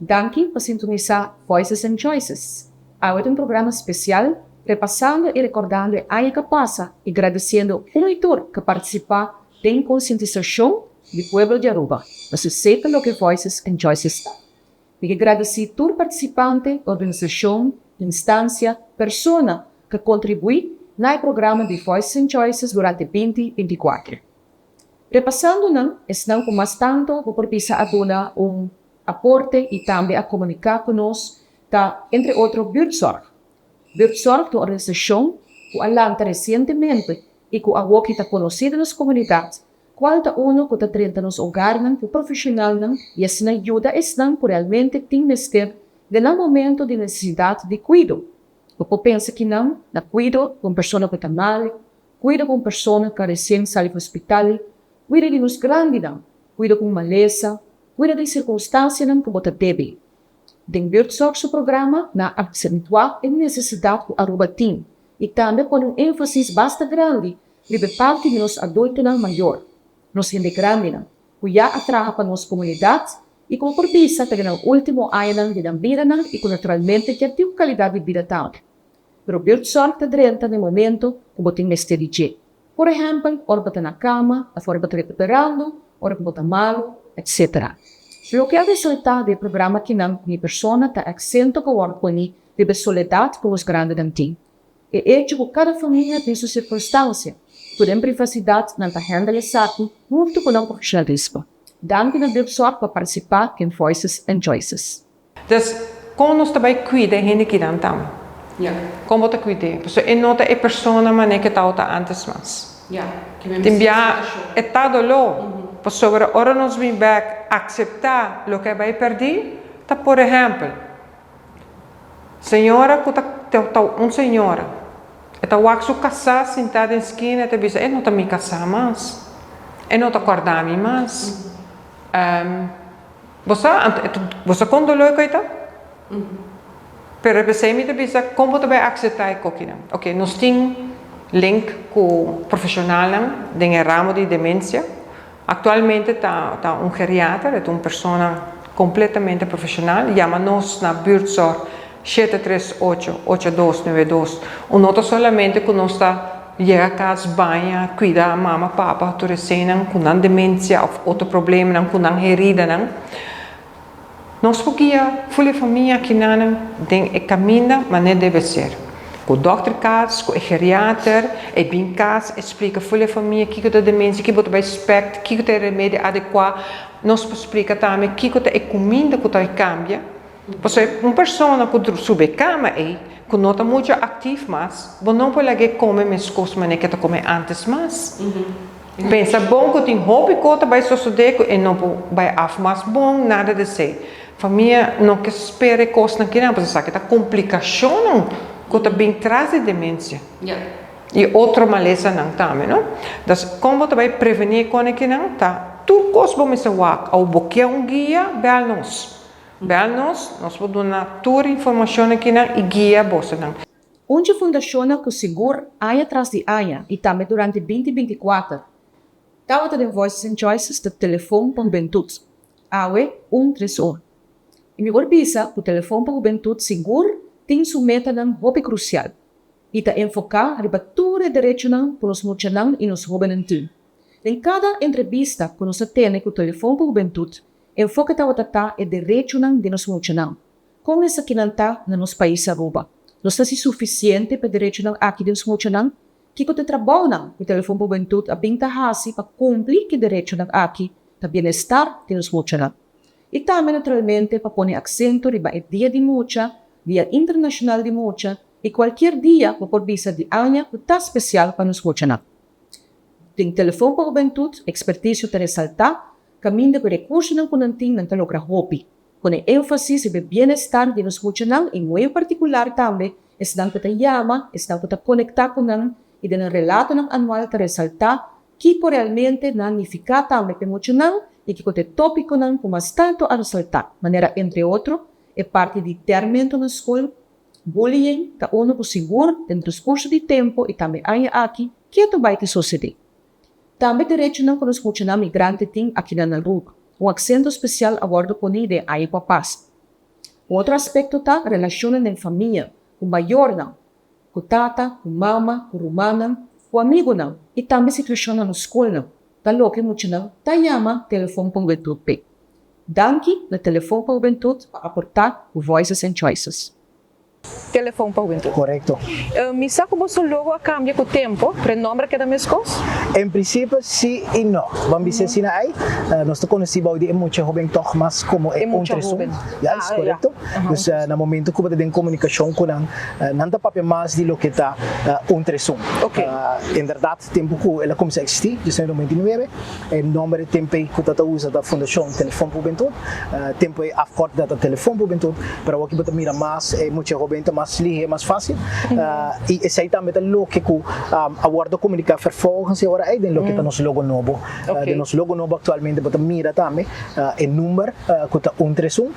Danki pa sintonisa Voices and Choices. Awe ta un programa special repasando y recordando e aña cu a pasa y gradiciendo un y tur cu a participa den concientisacion di pueblo di Aruba pa su sepa loke Voices and Choices ta. Mi ke gradici tur participante, organisacion, instancia, persona cu a contribui na e programa di Voices and Choices durante 2024. Repasando nan, esnan cu mas tanto bo por bisa a duna un aporte y tambe a comunica cu nos ta entre otro Buurtzorg. Buurtzorg ta un organisacion cu a lanta recientemente y cu awoki ta conoci den nos comunidad, cual ta uno cu ta drenta nos hogarnan cu profesionalnan y asina yuda esnan cu realmente tin mester den nan momento di necesidad di cuido. Bo por pensa kinan na cuido cu un persona cu ta mal, cuido cu un persona cu a recien sali for hospital, cuido di nos grandinan, cuido cu un malesa, cuido den circunstancianan cu bo ta debi. Den Buurtzorg su programa nan a accentua e necesidad cu Aruba tin y tambe pone un enfasis basta grandi riba e parti di nos adultonan mayor, nos hende grandinan, cu ya a traha pa nos comunidad y cu bo por bisa ta den nan ultimo añanan di nan bidanan y cu naturalmente kier tin un calidad di bida tambe. Pero Buurtzorg ta drenta den momento cu bo tin mester di dje. Por ehempel, ora bo ta na cama, of ora bo ta recuperando, ora cu bo ta malo, etc. Loke a resulta di e programa akinan cu mi persona ta e accento cu a worde poni riba e soledad cu nos grandinan tin. E hecho cu cada famia tin su circunstancia, cu den privacidad nan ta handle esaki hunto cu nan profesionalismo. Danki na Buurtzorg pa participa den Voices and Choices. Dus, kon nos ta bai kuida e hende kinan tambe? Kon bo ta kuid'é? Pasobra e no ta e persona manera ku e tabata ántes mas. Tin biaha e ta doló, pasobra ora nos bin bèk akseptá loke a bai pèrdí, ta por ehèmpel, señora ku ta ta un señora, e ta wak su kasá sintá den skina e ta bisa e no ta mi kasá mas, e no ta kòrda mi mas. Bo sa, anto e ta, bo sa kon doló e koi ta? Pero p'esei mi ta bisa, kon bo ta bai akseptá e kokinan? Oke, nos tin link ku profeshonalnan den e ramo di demensia. Aktualmente ta ta un geriater, e ta un persona kompletamente profeshonal. Yama nos na Buurtzorg 738 8292. Un no ta solamente ku nos ta Yega kas, baña, kuida mama, papa, tur eseinan ku nan demensia òf otro problemanan ku nan heridanan. Nos por guia ful e famia akinanan den e kaminda manera debe ser. Ku dòkter kas, ku e geriater, e bin kas, e splika ful e famia kiko ta demensia, kiko bo ta bai spèkt, kiko ta e remedi adekuá. Nos por splika tambe kiko ta e kuminda ku ta kambia. Pasobra un persona ku subi e kama ei, ku no ta muchu aktif mas, bo no por lag'é kome meskos manera ku e ta kome ántes mas. Pensa bon ku tin hopi kos ta bai sosodé ku e no por bai af mas bon, nada di esei. Famia no ke spera e kosnan kinan pasobra esaki ta komplikashonnan ku ta bin tras di demensia i otro malesanan tambe, no. Dus kon bo ta bai prevení e kos kinan ta tur kos bo mester wak. Awo bo ke un guia, bèl nos. Bel nos, nos por duna tur informacion akinan y guia bosonan. Un dje fundashonnan ku sigur aña tras di aña i tambe durante 2024 tabata den Voices and Choices ta Telefon pa Hubentut, awe un tres un. I mi por bisa ku Telefon pa Hubentut sigur tin su metanan hopi krusial i ta enfoká riba tur e derechonan ku nos muchanan i nos hóbennan tin. Den kada entrevista ku nos a tene ku Telefon pa Hubentut Enfoke tabata ta e derechonan di nos muchanan. Kon esakinan ta na nos pais Aruba? Nos ta hasi sufisiente pa e derechonan aki di nos muchanan? Kiko ta e trabounan ku Telefon pa Hubentud a bin ta hasi pa kumpli ku e derechonan aki pa bienestar di nos muchanan? I tambe naturalmente pa pone aksento riba e Dia di Mucha, Dia Internashonal di Mucha i kualkier dia ku por bisa di aña ku ta spesial pa nos muchanan. Den Telefon pa Hubentud ekspertisio ta resaltá Kaminda ku rekursonan ku nan tin nan ta logra hopi. Pone énfasis riba e bienestar di nos muchanan i muy en partikular tambe esnan ku ta yama, esnan ku ta konektá ku nan i den nan relatonan anual ta resaltá kiko realmente nan nifiká tambe pa e muchanan i kiko ta e tópikonan ku mas tantu a resaltá, manera entre otro e parti di tèrmento na skol, bullying ta unu ku sigur den transkurso di tempu i tambe aña aki ketu bai ta sosodé. Tambe derechonan ku nos muchanan migrante tin akinan na Aruba. Un aksento spesial a wòrdu poní den aña ku a pasa. Un otro aspekto ta relashonnan den famia, ku mayornan, ku tata, ku mama, ku rumannan, ku amigunan i tambe situashonnan na skolnan ta loke muchanan ta yama Telefon pa Hubentud p'e. Danki na Telefon pa Hubentud pa aportá ku Voices and Choices. Telefon pa Hubentud. Korekto. Mi sa ku boso logo a kambia ku tempu, pero e nomber a keda meskos? En prinsipio si i no. Ban bisa asina ei, nos ta konosí bou di e mucha hoben tòg mas komo e E mucha un tres un. hoben. Juist, korekto. Dus na momento ku bo ta den komunikashon ku nan, nan ta papia mas di loke ta un tres un. Inderdat, tempu ku el a kuminsá eksistí, diesnuebe noventa i nuebe, e nòmber e tempu ei ku ta ta usa ta Fundashon Telefòn pa Hubentut. Tempu ei afkort ta ta Telefòn pa Hubentut, pero awor ki bo ta mira mas e mucha hoben ta mas lihé, mas fásil. I esei tambe ta loke ku a wòrdu komuniká vervolgens e ora ei den loke ta nos logo nobo. Den nos logo nobo aktualmente bo ta mira tambe e number ku ta un tres un.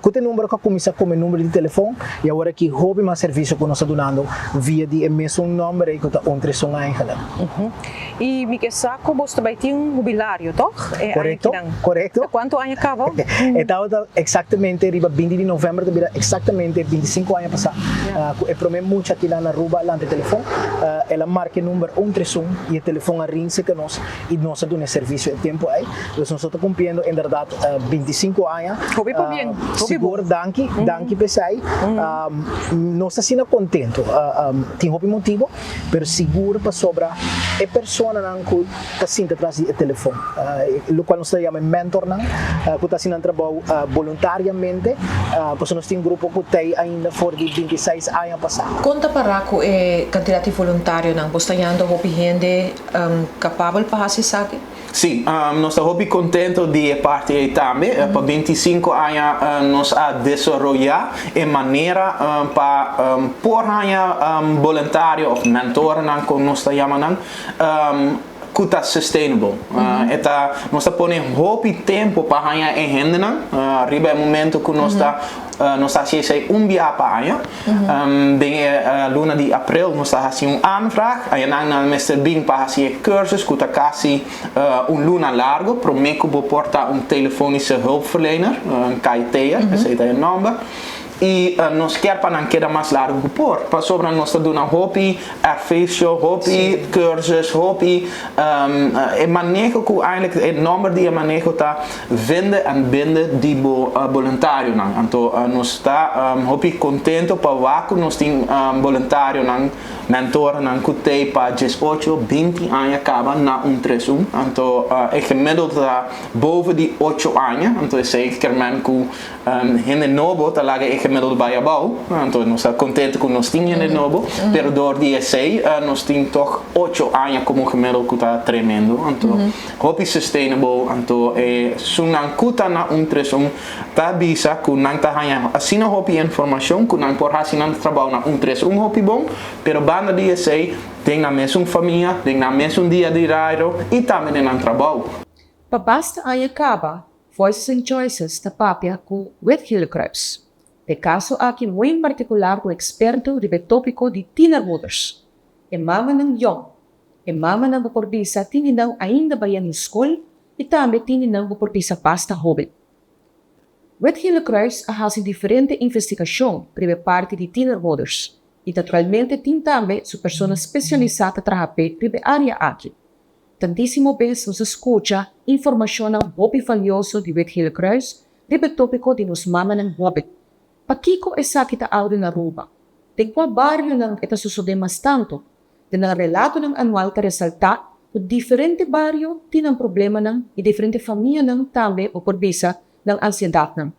Ku ta e number ku a kuminsá komo e number di telefòn i awor aki hopi mas servisio ku nos ta dunando via di e mesun nòmber ei ku ta un tres un eigenlik. I mi ke sa ku boso ta bai tin un hubilario, tòg? E aña Korekto, kinan. korekto. Ta kuantu aña kaba? E tabata eksaktamente riba binti di novèmber ta bira eksaktamente bintisinku aña pasá ku e promé mucha kinan na Aruba a lanta e telefòn. El a marka e number un tres un i e telefòn a rin serka nos i nos a duna e servisio e tempu ei. Dus nos ta kumpliendo inderdat bintisinku aña. Hopi pabien, hopi bon. Sigur, danki, danki p'esei. Nos ta asina kontentu. Tin hopi motibu, pero sigur pasobra e personanan ku ta sinta tras di e telefon, lokual nos ta yama e mentornan, ku ta hasi nan trabou boluntariamente, pasobra nos tin grupo ku t'ei ainda for di 26 aña pasá. Kon ta pará ku e kantidat di voluntarionan? Bo sta yanda hopi hende kapabel pa hasi esaki? Sí, nos ta hopi contento di e parti ei tambe. Pa 25 aña nos a desaroyá e manera pa por haña boluntario òf mentornan kon nos ta yama nan ku ta sustainable. E ta nos ta pone hopi tempu pa haña e hendenan riba e momento ku nos ta Nos ta hasi esei un bia pa aña. Den e luna di april nos ta hasi un aanvraag. Ayanan nan mester bin pa hasi e cursus ku ta kasi un luna largo promé ku bo por ta un telefonische hulpverlener, un KIT'er, esei ta e nòmber. I nos kier pa nan keda mas largo ku por, pasobra nos ta duna hopi erfisio, hopi cursus, hopi e maneho ku eindelijk e nòmber di e maneho ta Vende en bende di bo boluntarionan. Anto nos ta hopi contento pa wak cu nos tin boluntarionan, mentornan cu t'ey pa 18, 20 aña caba na un tres un. Anto e gemiddeld ta boven di ocho aña. Anto esey kermen cu hende nobo ta laga e gemiddeld bay abao. Anto nos ta contento cu nos tin hende nobo, pero door di esey nos tin toch ocho aña como gemiddeld cu ta tremendo. Anto. Hopi sustainable, anto e sunnan ku ta na un tres un ta bisa ku nan ta haña asina hopi informashon ku nan por hasi nan trabou na un tres un hopi bon, pero banda di esei den nan mesun famia, den nan mesun dia di rairo i tambe den nan trabou. Pa basta aña kaba, Voices and Choices ta papia ku Wit Gele Kruis. E kaso aki muy en partikular ku eksperto riba e topiko di tienermoeders, e mamanan yòn. E mamanan bo por bisa tin di nan ainda bayendo skol i tambe tin di nan bo por bisa basta hoben. Wit Gele Kruis a hasi diferente investigashon riba e parti di tienermoeders i naturalmente tin tambe su persona spesialisá ta traha p'e riba e área aki. Tantísimo bes nos a skucha informashonnan hopi valioso di Wit Gele Kruis riba e tópiko di nos mamanan hoben. Pakiko esaki ta algu na Aruba? Den kua barionan e ta sosodé mas tantu? Den nan relatonan anual ta resaltá ku diferente bario tin nan problemanan i diferente famianan tambe bo por bisa nan ansiedatnan.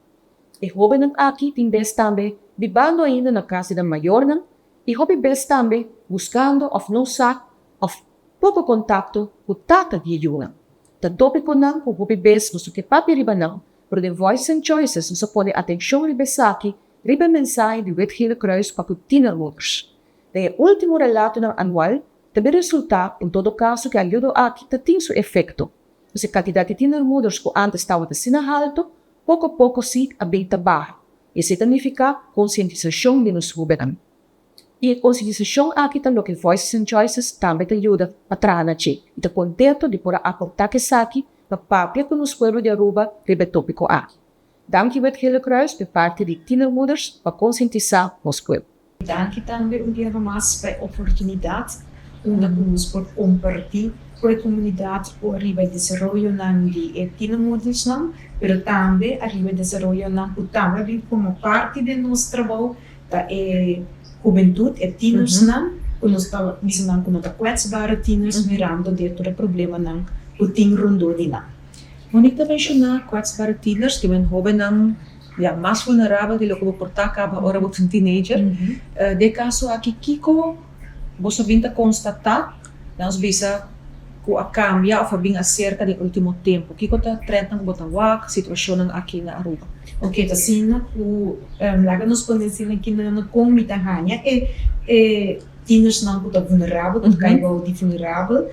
E hóbennan aki tin bes tambe bibando ainda na kas di nan mayornan i hopi bes tambe buskando òf no sa òf poko kontakto ku tata di e yunan. Ta tópikonan ku hopi bes nos no ke papia riba nan, pero den Voices and Choices nos a pone atenshon riba esaki riba e mensahe di Wit Gele Kruis pa ku tienermoeders. Den e último relatonan anual ta bin resultá en todo kaso ku e ayudo aki ta tin su efekto. Pues e kantidat di tienermoeders ku ántes tabata asina haltu, poko poko sí a bin ta baha. I esei ta nifiká konsientisashon di nos hóbennan. I e konsientisashon aki ta loke Voices and Choices tambe ta yuda pa traha na dje i ta kontentu di por a aportá ku esaki pa papia ku nos pueblo di Aruba riba e tópiko aki. Danki Wit Gele Kruis p'e parti di Tienermoeders pa konsientisá nos pueblo. Danki tambe un biaha mas pa e oportunidat unda ku nos por kompartí ku e komunidat ariba e desaroyonan di e tienermoedersnan, pero tambe ariba e desaroyonan ku tambe a bin forma parti den nos trabou ta e hubentut, e tienersnan, ku nos ta bisa nan ku no ta kwetsbare tieners mirando den tur e problemanan ku tin rondó di nan. Monique ta menshoná kwetsbare tieners, ki men hóbennan ya mas vulnerabel di loke bo por ta kaba ora bo ta un teenager. Den e kaso aki kiko boso a bin ta konstatá, lanos bisa ku a kambia òf a bin aserka den último tempu? Kiko ta trendnan ku bo ta wak, situashonnan aki na Aruba? Oke, ta asina ku laga nos pone asina ki nan kon mi ta haña e e tienersnan ku ta vulnerabel, ku ta kai bou di vulnerabel,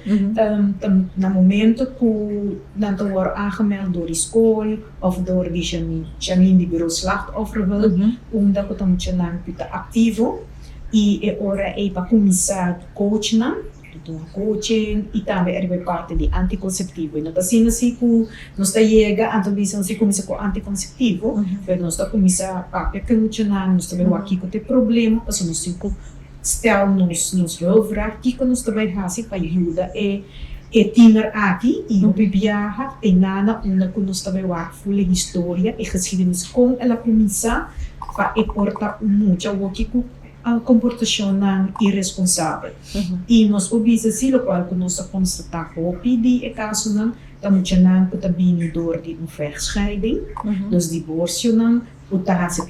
ta na momento ku nan ta wòrdu aangemeld dor di skol òf dor di Janine di Bureau Slachtofferhulp, unda ku ta muchanan ku ta aktivo i e ora ei pa kuminsá coach nan. Duna coaching y tambe ariba e parti di anticonceptivo. Y no ta asina si cu nos ta yega anto bisa nos ta cuminsa cu anticonceptivo, pero nos ta cuminsa papia cu e muchanan, nos ta bay wak kico ta e problema, pasobra nos tin cu stel nos nos hulpvraag kico nos ta bay haci pa yuda e e tiener aki y hopi biaha e nana unda cu nos ta bay wak ful e historia, e geschiedenis con el a cuminsa pa e por ta un mucha awoki cu komportashonnan iresponsabel. I nos por bisa si lokual ku nos a konstatá hopi di e kasonan ta muchanan ku ta bini dor di un vechtscheiding, dus diborsionan ku ta hasi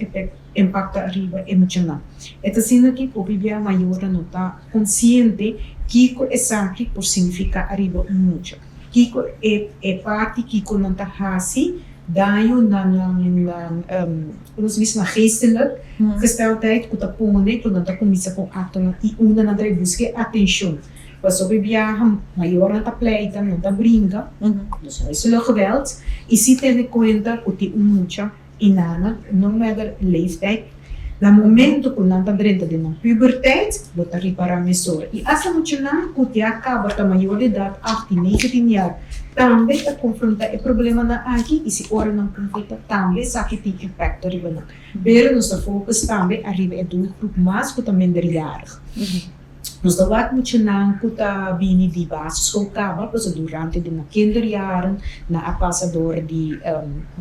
impakto ariba e muchanan. E ta asina ki hopi bia mayornan no ta konsiente kiko esaki por signifiká ariba un mucha. Kiko e e parti kiko nan ta hasi daño na nan nan como se bisa na geestelijk gesteldheid ku ta pone ku nan ta kuminsa ku aktonan i unda nan ta bai buska e atenshon. Pasobra e biaha mayornan ta pleita, nan ta bringa, dus huiselijk geweld, i si tene kuenta ku tin un mucha I nana, no matter leeftijd, na momento ku nan ta drenta den nan puberteit, bo ta ripará mesora. I asta muchanan ku ya kaba ta mayor di edat, 18, 19 jaar, tambe ta konfrontá e problemanan aki i si ora nan konfrontá tambe esaki tin impakto riba nan. Pero nos ta focus tambe ariba e doelgroep mas ku ta minderjarig. Nos ta wak muchanan ku ta bini di basisschool kaba, pasobra durante di nan kinderjaren nan a pasa dor di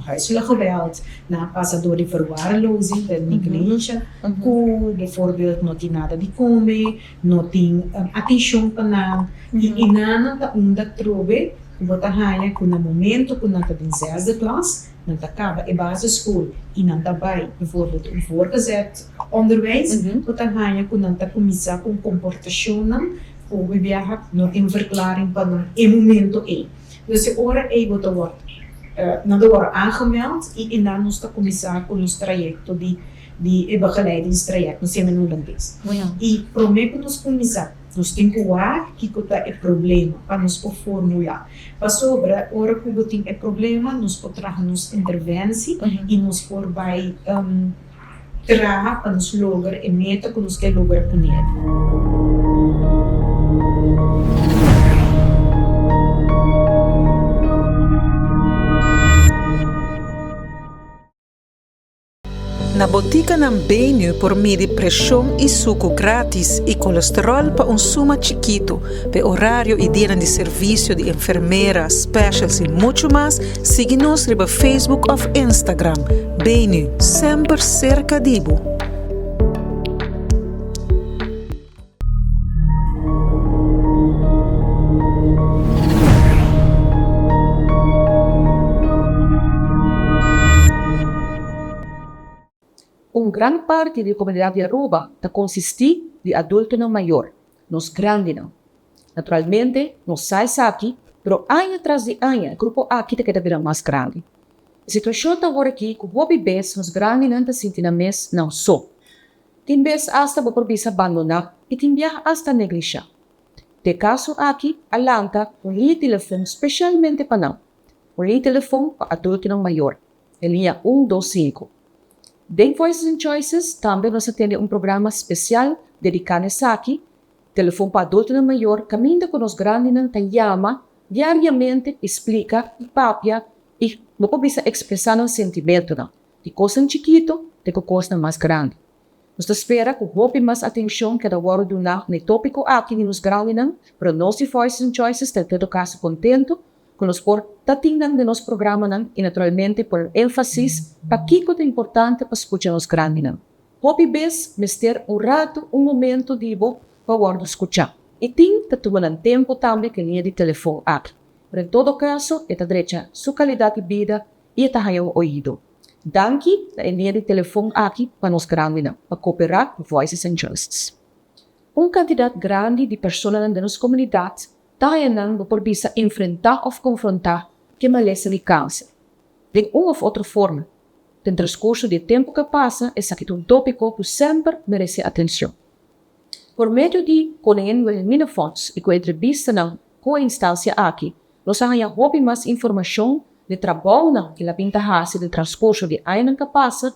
huiselijk geweld, nan a pasa dor di verwaarlozing, de negligencia, ku bijvoorbeeld no tin nada di kome, no tin atenshon pa nan. I e nannan ta unda trobe ku bo ta haña ku na momento ku nan ta den zesde klas, Nan ta kaba e basisschool i nan ta bai bijvoorbeeld un voortgezet onderwijs, bo ta haña ku nan ta kuminsá ku un komportashonnan ku hopi biaha no tin verklaring pa nan e momento ei. Dus e ora ei bo ta wòrdu, nan ta wòrdu aangemeld i einan nos ta kuminsá ku nos trayekto di di e begeleidingstraject, nos yama en Hulandes. I promé ku nos kuminsá. Nos tin ku wak kiko ta e problema pa nos por formulá. Pasobra ora ku bo tin e problema nos por traha nos intervensi i nos por bai traha pa nos logra e meta ku nos ke logra kuné. Na botikanan Benu por midi preshon i suku gratis i kolesteròl pa un suma chikitu. P'e orario i dianan di servisio di enfermera, specials i muchu mas, sigui nos riba Facebook òf Instagram. Benu, semper serka di bo! Un gran parti di comunidad di Aruba ta consisti di adultonan mayor, nos grandinan. Naturalmente, nos sa esaki, pero aña tras di aña e grupo aki ta keda bira mas grandi. E situacion ta awor aki cu hopi bes nos grandinan ta sinti nan mes nan so. Tin bes asta bo por bisa bandoná i tin biaha asta neglishá. Den e kaso aki a lanta un liña telefon speshalmente pa nan, un liña telefon pa adultonan mayor, e liña un dos sinku. Den Voices and Choices tambe nos a tene un programa spesial dediká na esaki, Telefon pa adultonan mayor, kaminda ku nos grandinan ta yama diariamente i splika i papia. I bo por bisa ekspresá nan sentimentunan, di kosnan chikitu te ku kosnan mas grandi. Nos ta spera ku hopi mas atenshon keda wòrdu duná na e tópiko aki di nos grandinan, pero nos di Voices and Choices ta en todo kaso kontentu ku nos por ta tin nan den nos programanan i naturalmente pone énfasis pakiko ta importante pa skucha nos grandinan. Hopi bes mester un ratu, un momento di bo pa wòrdu skuchá. I tin ta tuma nan tempu tambe ku e liña di telefòn aki. Pero en todo kaso e ta drecha su kalidat di bida i e ta haña un oido. Danki na e liña di telefòn aki pa nos grandinan pa koperá ku Voices and Choices. Un kantidat grandi di personanan den nos komunidat ta haña nan bo por bisa enfrentá òf konfrontá ku e malesa di kanser den un òf otro forma. Den transkurso di e tempu ku a pasa esaki ta un tópiko ku semper meresé atenshon. Por medio di Koningin Wilhelmina Fonds i ku entrevistanan ku e instansia aki, nos a haña hopi mas informashon di trabounan ku el a bin ta hasi den transkurso di añanan ku a pasa,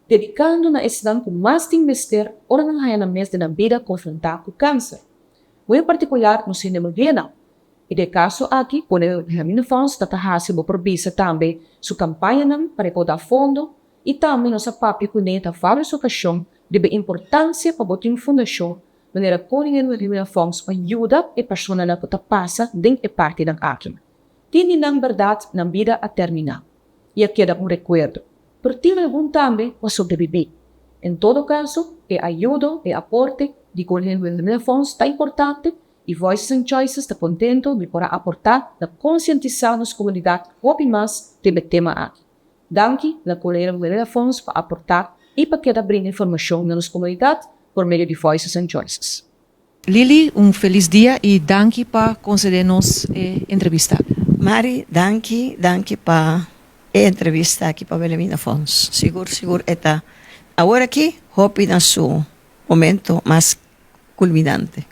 dedikando na esnan ku mas tin mester ora nan haña nan mes den nan bida konfrontá ku kanser. Muy en partikular nos hende muhénan. I den e kaso aki, Koningin Wilhelmina Fonds ta ta hasi bo por bisa tambe su kampañanan pa rekoudá fondo I tambe nos a papia kuné ta vários okashon riba e importansia pa bo tin un fundashon manera Koningin Wilhelmina Fonds pa yuda e personanan ku ta pasa den e partinan aki. Tin di nan bèrdat nan bida a terminá i a keda un rekuerdo, pero tin algun tambe ku a sobrebibí. En todo kaso, e ayudo, e aporte di Koningin Wilhelmina Fonds ta importante i Voices and Choices ta kontento di por a aportá na konsientisá nos komunidat hopi mas riba e tema aki. Danki na Kolera Wilhelmina Fonds pa aportá i pa keda brinda informashon na nos komunidat por medio di Voices and Choices. Lily, un felis dia i danki pa konsedé nos e entrevista. Mari, danki, danki pa e entrevista aki pa Wilhelmina Fonds. Sigur, sigur e ta awor aki hopi na su momento mas kulminante.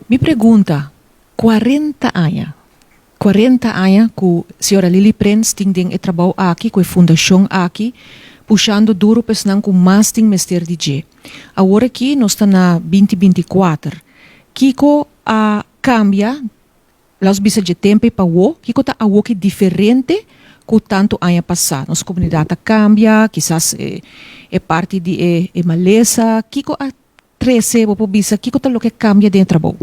Mi pregunta, 40 aña, 40 aña ku señora Lily Prins tin den e trabou aki, ku e fundashon aki, pushando duru pa esnan ku mas tin mester di dje. Awor aki nos ta na binti 24. Kiko a kambia, laos bisa dje tempu ei pa awo, kiko ta awoki diferente ku tantu aña pasá? Nos komunidat a kambia, kisas e parti di e malesa, kiko a Trese, bo por bisa kiko ta loke kambia den e trabou?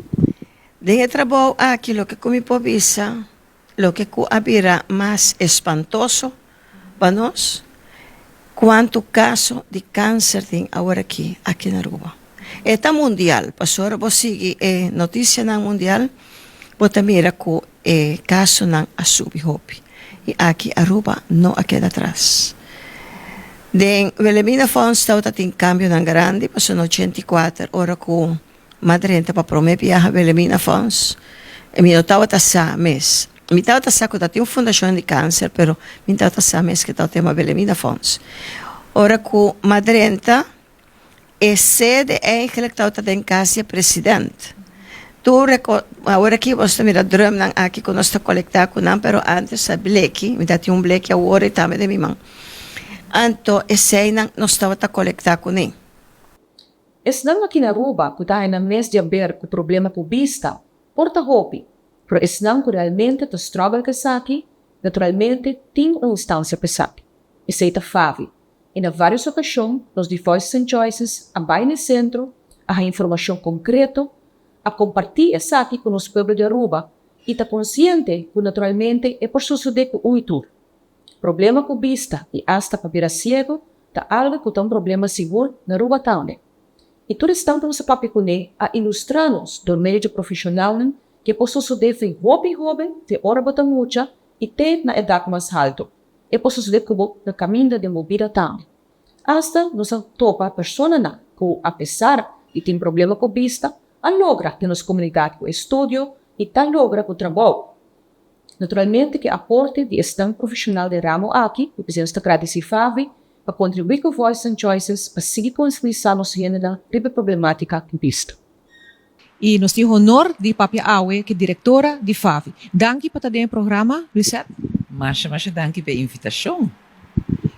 Den e trabou aki loke ku mi por bisa, loke ku a bira mas espantoso pa nos, kuantu kaso di kanser tin aworakí aki na Aruba. E ta mundial, pasobra bo sigui e notisianan mundial, bo ta mira ku E kasonan a subi hopi i aki Aruba no a keda atras. Den Wilhelmina Fonds tabata tin kambionan grandi pasobra na 84 ora ku m'a drenta pa prome biaha Wilhelmina Fonds mi no tabata sa mes. Mi tabata sa ku tatin un fundashon di kanser pero mi no tabata sa mes ke tabata yama Wilhelmina Fonds. Ora ku m'a drenta E sede eigenlijk tabata den cas di e president. Tur e co, awor aki boso ta mira drumnan aki cu nos ta colecta cu nan, pero antes ta bleki, mi ta tin un bleki awor y tambe den mi man. Anto eseynan nos tabata colecta cune. Esnan aki na Aruba cu ta haña nan mes di haber cu problema cu bista por ta hopi, pero esnan cu realmente ta struggle cu esaki, naturalmente tin un instancia pa esaki. Esey ta Favi. I na vários okashon nos di Voices and Choices a bai na e sentro, a haña informashon konkreto, a kompartí esaki ku nos pueblo di Aruba i ta konsiente ku naturalmente e por sosodé ku un i tur. Problema ku bista i asta pa bira siego ta algu ku ta un problema sigur na Aruba tambe. I tur esnan ku nos a papia kuné a ilustrá nos dor medio dje profeshonalnan ke por sosodé fin hopi hóben te ora bo ta mucha i te na edat mas haltu. E por sosodé ku bo na kaminda den bo bida tambe. Asta nos a topa personanan ku apesar di tin problema ku bista, a logra den nos komunidat ku estudio i ta logra ku trabou. Naturalmente ku e aporte di esnan profeshonal den ramo aki, mi presidente ta gradisí Favi pa kontribuí ku Voices and Choices pa sigui konsientisá nos hendenan riba e problematika ku bista. I nos tin honor di papia awe ku direktora di FAVI. Danki pa ta den e programa, Luisette. Masha masha danki pa e invitashon.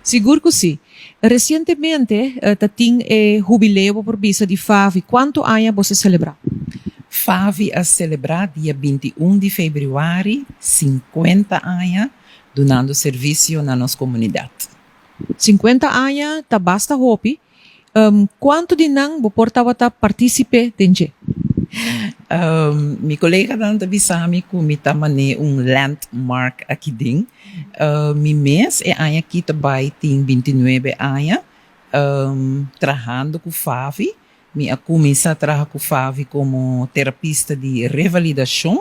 Sigur ku si. Resientemente ta tin e hubileo bo por bisa di FAVI. Kuantu aña boso a selebrá? FAVI a selebrá dia 21 di febrüari 50 aña. dunando servisio na nos komunidat. 50 aña ta basta hopi. Kuantu di nan bo por tabata partísipe den dje? Mi koleganan ta bisa mi ku mi ta man'é un landmark aki den. Mi mes e aña aki ta bai tin 29 aña trahando ku FAVI. Mi a kuminsá traha ku FAVI komo terapista di revalidashon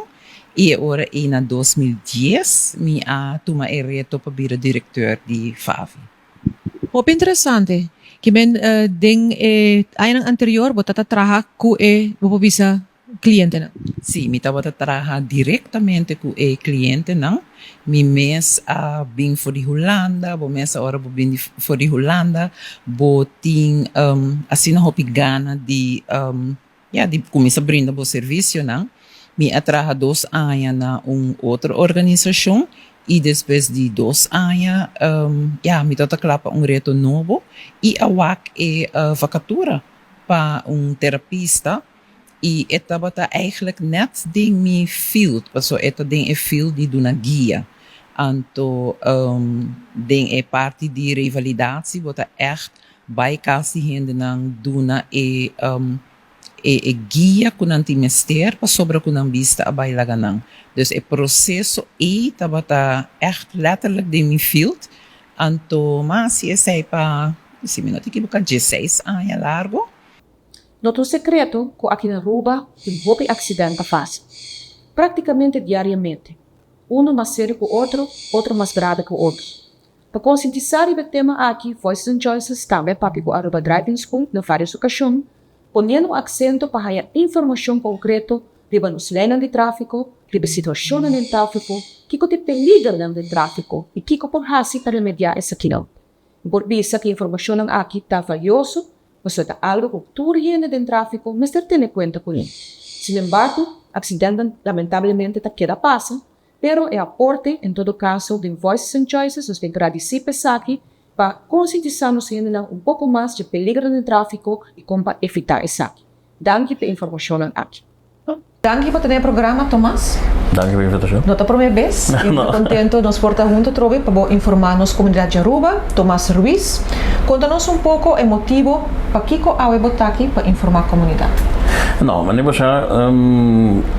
i e ora ei na 2010 mi a tuma e reto pa bira direkteur di FAVI. Hopi interesante. Ki men den e añanan anterior bo ta ta traha ku e, bo por bisa, klientenan? Sí, mi tabata traha direktamente ku e klientenan. Mi mes a bin for di Hulanda, bo mes a ora bo bin for di Hulanda bo tin asina hopi gana di ya di kuminsá brinda bo servisionan. Mi a traha dos aña na un otro organisashon i despues di dos aña ya mi tabata kla pa un reto nobo i a wak e vakatura pa un terapista. I e tabata eigenlijk net den mi field, pasobra e ta den e field di duna guia. Anto den e parti di revalidatie bo ta echt bai kas di hendenan duna e e guia ku nan tin mester pasobra ku nan bista a bai laga nan. Dus e proseso ei tabata echt letterlijk den mi field. Anto m'a hasi esei pa, si mi no ta ekiboká, dieseis aña largo. No ta un sekreto ku aki na Aruba tin hopi aksident ta fásil. Praktikamente diariamente. Unu mas serio ku otro, otro mas grave ku otro. Pa konsientisá riba e tema aki, Voices and Choices tambe a papia ku Aruba Driving School na vários okashon, poniendo un aksento pa haña informashon konkreto riba nos leinan di tráfiko, riba e situashonnan den tráfiko, kiko ta e peligernan den tráfiko i kiko por hasi pa remediá esakinan. Mi por bisa ku e informashonnan aki ta valioso Pasobra ta algo ku tur hende den tráfiko mester tene kuenta kuné. Sinembargo, aksidentenan lamentablemente ta keda pasa, pero e aporte en todo kaso den Voices and Choices nos ta gradisí pa esaki pa konsientisá nos hendenan un poko mas dje peligronan den tráfiko i kon pa evitá esaki. Danki pa e informashonnan aki. Danki pa tene e programa Tomas. Danki pa e invitacion. No ta prome bes y mi ta contento nos por ta hunto atrobe pa bo informa nos comunidad di Aruba. Tomas Ruiz, conta nos un poco e motibo pakico awe bo ta aki pa informa comunidad. No, manera bo sa,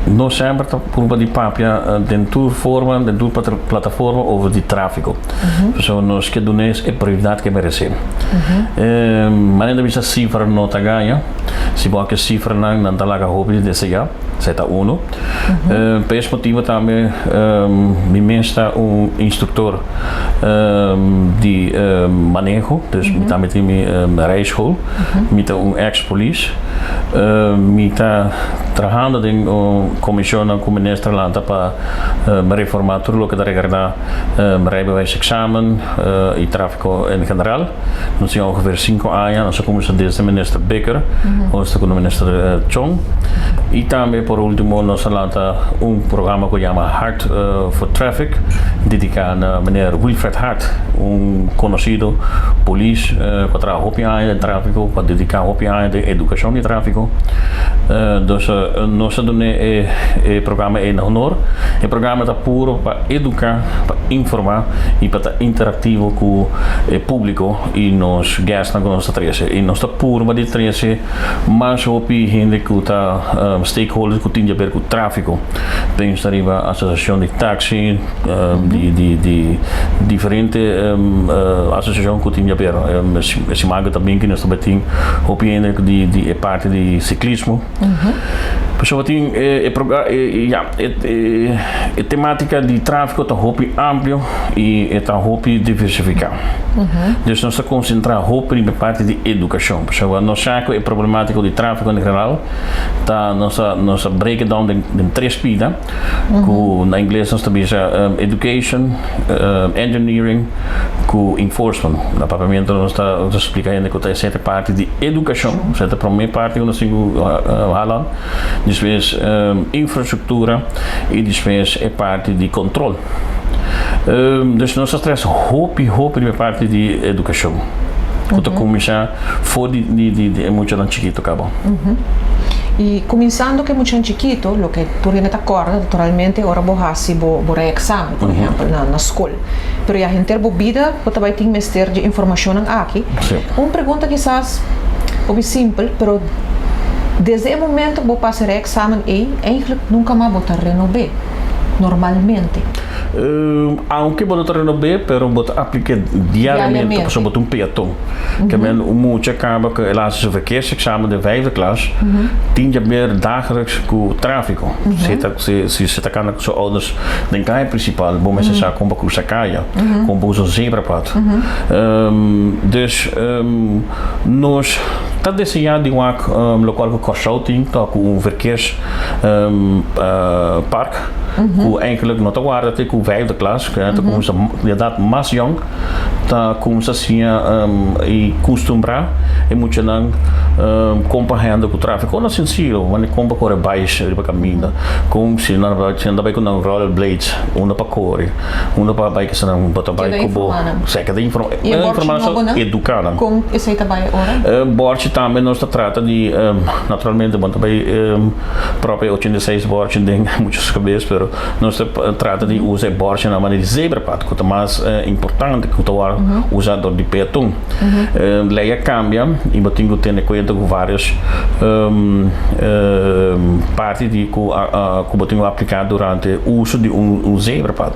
nos semper ta purba di papia den tur forma, den tur plataforma over di trafico. Pasobra nos ke duna es e prioridad ke merece. Manera ta bisa cifra no ta gaña. Si bo a ke sifranan, nan ta laga hopi di deseá, esei ta unu. Pa es motibu tambe mi mes ta un instruktor di maneho, dus mi tambe tin mi rijschool. Mi ta un eks polis. Mi ta trahando den un komishonnan ku minister lanta pa reformá tur loke ta regardá rijbewijsexamen i tráfiko en general. Nos tin ongeveer 5 aña, nos a cuminsa desde minister Bikker, hunto cu minister Chong. Y tambe por ultimo nos a lanta un programa cu yama Hart for Traffic, dedica na meneer Wilfred Hart, un conocido polis cu a traha hopi aña den trafico, cu a dedica hopi aña den educacion di trafico. Dus nos a duna e programa ey na honor. E programa ta puro pa educa, pa informa y pa ta interactivo cu e publico y nos guestnan cu nos ta trece. Y nos ta purba di trece mas hopi hende cu ta stakeholders cu tin di haber cu trafico. Pensa riba asociacion di taxi, di di di diferente asociacion cu tin di haber. E siman cu ta bin nos ta bay tin hopi hende di di e parti di ciclismo. Pasobra tin e ya e tematica di trafico ta hopi amplio y e ta hopi diversifica. Dus nos ta concentra hopi riba e parti di educacion. Pasobra nos sa cu e problematico di trafico en general ta nos ta nos ta break it down den tres pida cu na ingles nos ta bisa education, engineering cu enforcement. Na papiamento nos ta splica hende cu ta esey ta e parti di educacion, esey ta e prome parti cu nos tin cu hala, despues infrastructura y despues e parti di control. Dus nos ta stress hopi hopi riba e parti di educacion cu ta cuminsa for di e muchanan chikito caba. I kuminsando ku e muchanan chikitu, loke tur hende ta kòrda naturalmente ora bo hasi bo bo rijexamen, por ehèmpel, na na skol. Pero ya henter bo bida bo ta bai tin mester dje informashonnan aki. Un pregunta kisas hopi simpel, pero desde e momento ku bo pasa e rijexamen ei, eigentlik nunka mas bo ta renob'é normalmente. Aunke bo no ta renob'é, pero bo ta aplik'é diariamente, pasobra bo ta un peaton. Ke men un mucha kaba ku el hasi su verkeersexamen den vijfde klas, tin dja ber dagelijks ku tráfiko. Si ta si si ta kanda ku su ouders den kaya prinsipal, bo mester sa kon pa krusa kaya, kon pa usa un zebrapad. Dus nos ta deseá di wak lokual ku Kòrsou tin ta ku un verkeers park ku eigenlijk no ta warda te ku vijfde klas, ku ta kuminsá di edat mas yòn. Ta kumsa siña i kustumbrá e muchanan kon pa hèndel ku tráfiko. Ora sensiyo, wanneer kon pa kore bais riba kaminda, kon si nan ta bai ku nan rollerblades, unda pa kore, unda pa bai kisa nan bo ta bai ku bo. Keda informá nan. Keda informá. I e bòrchi nobo nan? Eduká nan. Kon esei ta bai ora? Bòrchi tambe nos ta trata di, naturalmente bo no ta bai propio 86 bòrchi den mucha su kabes, pero nos ta trata di usa e bòrchinan manera di zebrapad. Ku ta mas importante ku ta wòrdu usa dor di peaton. Lei a kambia i bo tin ku tene kuenta ku vários parti di ku ku bo tin ku apliká durante uso di un zebrapad.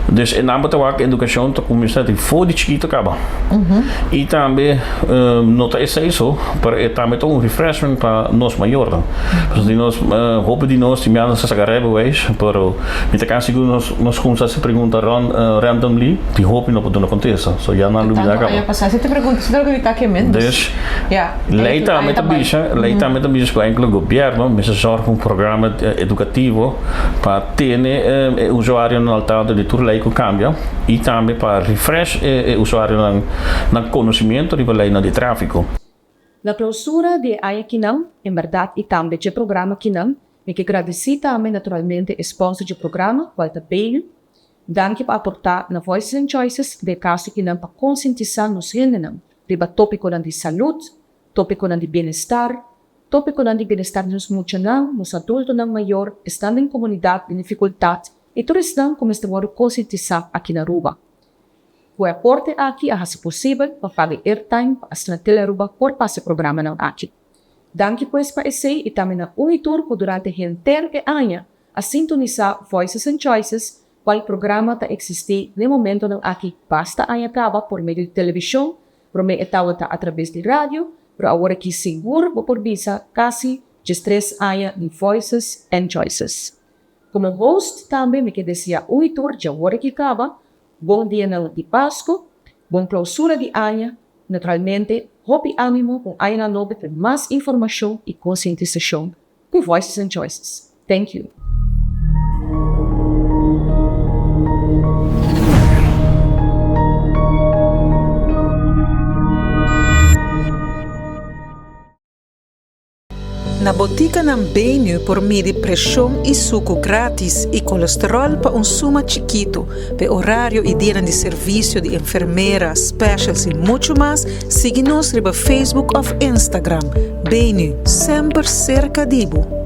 Dus e nan bo ta wak edukashon ta kuminsá di for di chikitu kaba. I tambe no ta esei so, pero e tambe ta un refreshment pa nos mayornan. Pasobra di nos hopi di nos tin biaha nos ta saka rijbewijs, pero mi ta kasi sigur nos. Nos kumsa hasi pregunta randomly, tin hopi no por duna kontesta. So ya nan lubida kaba. Dus, lei tambe ta bisa, lei tambe ta bisa ku enkele gobièrnu mester sòrg un programa edukativo pa tene e usuarionan al tanto di tur lei ku kambia i tambe pa refresh e usuarionan nan konosimiento riba leinan di tráfiko. Na klousura di e aña kinan, en bèrdat i tambe dje programa kinan, Mi ke gradisí tambe naturalmente e sponsor dje programa, kual ta Bailey. Danki pa aportá na Voices and Choices den e kaso kinan pa konsientisá nos hendenan riba tópikonan di salud, tópikonan di bienestar, tópikonan di bienestar di nos muchanan, nos adultonan mayor, esnan den komunidat den difikultat i tur esnan ku mester wòrdu konsientisá aki na Aruba. Ku e aporte aki a hasi posibel pa paga e airtime pa asina Telearuba por pasa e programanan aki. Danki pues pa esei i tambe na un i tur ku durante henter e aña a sintonisá Voices and Choices, kual programa ta eksistí n'e momentonan aki basta aña kaba por medio di televishon, promé e tabata atrabes di radio, pero awor aki sigur bo por bisa kasi 13 aña di Voices and Choices. Komo host tambe mi ke deseá un i tur djawor aki kaba bon dianan di Pasku, bon klousura di aña, naturalmente hopi ánimo ku añanan nobo ku mas informashon i konsientisashon ku Voices and Choices. Thank you. Na botikanan Benu por midi preshon i suku gratis i kolesteròl pa un suma chikitu. P'e orario i dianan di servisio di enfermera, specials i muchu mas, sigui nos riba Facebook òf Instagram. Benu, semper serka di bo!